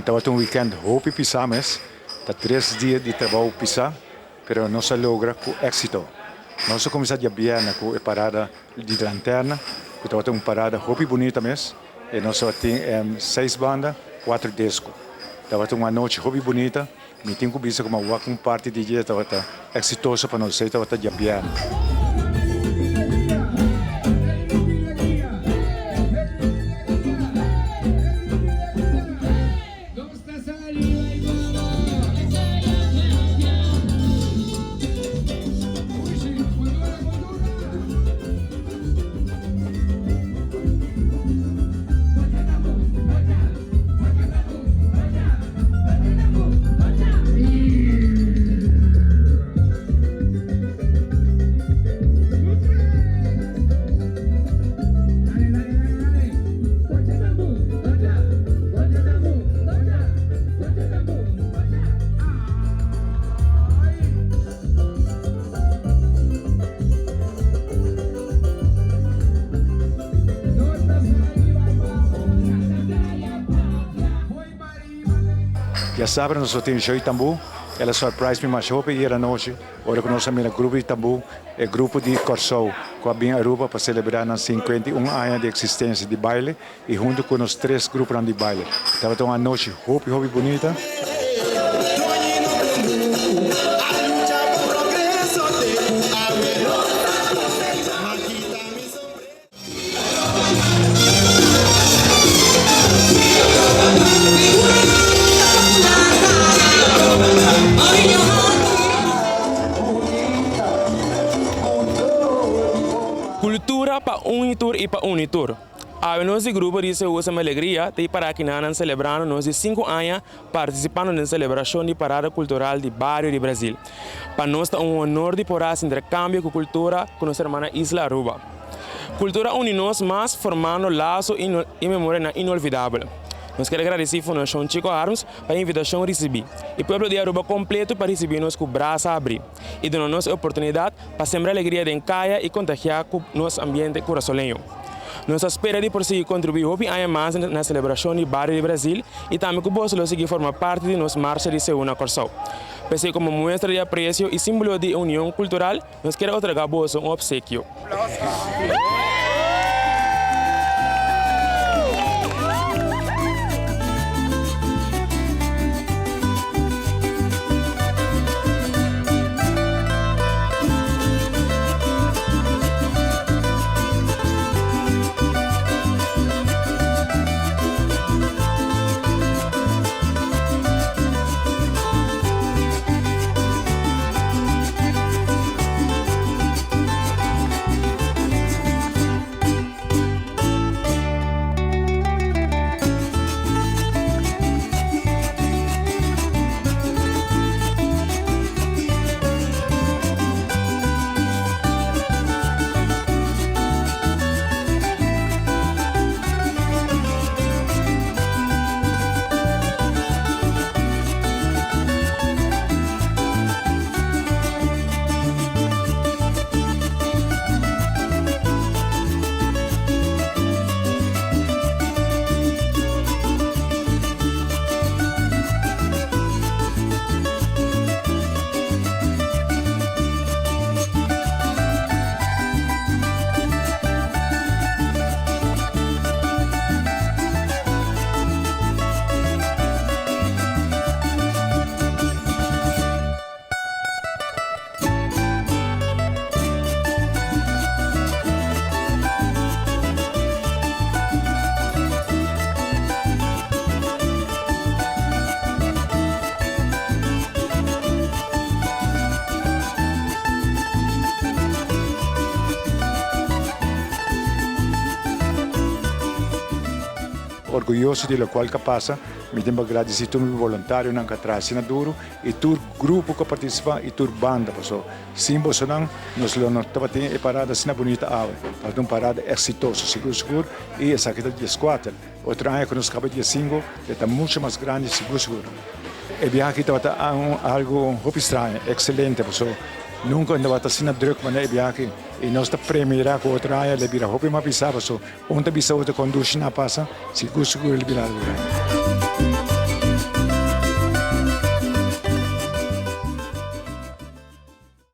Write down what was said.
Tabata un weekend hopi pisa mes, ta tres dia di trabou pisa, pero nos a logra cu exito. Nos a cuminsa diabierna cu e parada di lanterna, cu tabata un parada hopi bunita mes, y nos tabatin seis banda, cuatro disco. Tabata un anochi hopi bunita, mi tin cu bisa como a wak un parti di dje tabata exitoso pa nos, esey tabata diabierna. Diasabra nos lo tin show di tambú, el a surprise mi masha hopi ayer anochi ora ku nos a mira grupo di tambú, e grupo di Kòrsou ku a bin Aruba pa selebrá nan 51 aña di eksistensia di baile i huntu ku nos tres gruponan di baile. Tabata un anochi hopi hopi bunita. Kultura pa un tur i pa uni tur. Awe nos di grupo di Seú Sema Alegria ta i para kinanan selebrando nos di sinku aña partisipando den selebrashon di Parada Kultural di Bario di Brazil. Pa nos ta un honor di por hasi interkambio ku kultura ku nos hermana isla Aruba. Kultura uni nos mas formando laso i memorianan inolvidabel. Nos kier agradesí Fundashon Chico Harms pa e invitashon risibí i pueblo di Aruba kompleto pa risibí nos ku brasa abrí i duna nos e oportunidat pa sembra alegria den kaya i kontagiá ku nos ambiente kurasoleño. Nos ta spera di por sigui kontribuí hopi aña mas na selebrashon di Bario di Brazil i tambe ku boso lo sigui forma parti di nos Marcha di Seú na Kòrsou. P'esei komo muestra di apresio i símbolo di e union kultural, nos kier otorgá boso un opsekio. Orguyoso di locual ca pasa, mi tin pa gradici tur mi voluntarionan ca traha asina duro y tur grupo cu a participa y tur banda paso sin bosonan nos lo no tabatin e parada asina bunita awe. Tabata un parada exitoso sigur sigur y esaki ta dieskuater. Otro aña cu nos caba diesinco e ta mucho mas grandi sigur sigur. E biaha aki tabata algo hopi straño, excelente paso nunca tabata asina druk manera e biaha aki y nos ta premira cu otro aña lo bira hopi mas bisa paso un ta bisa otro con dushi na pasa sigur sigur lo bira algo grandi.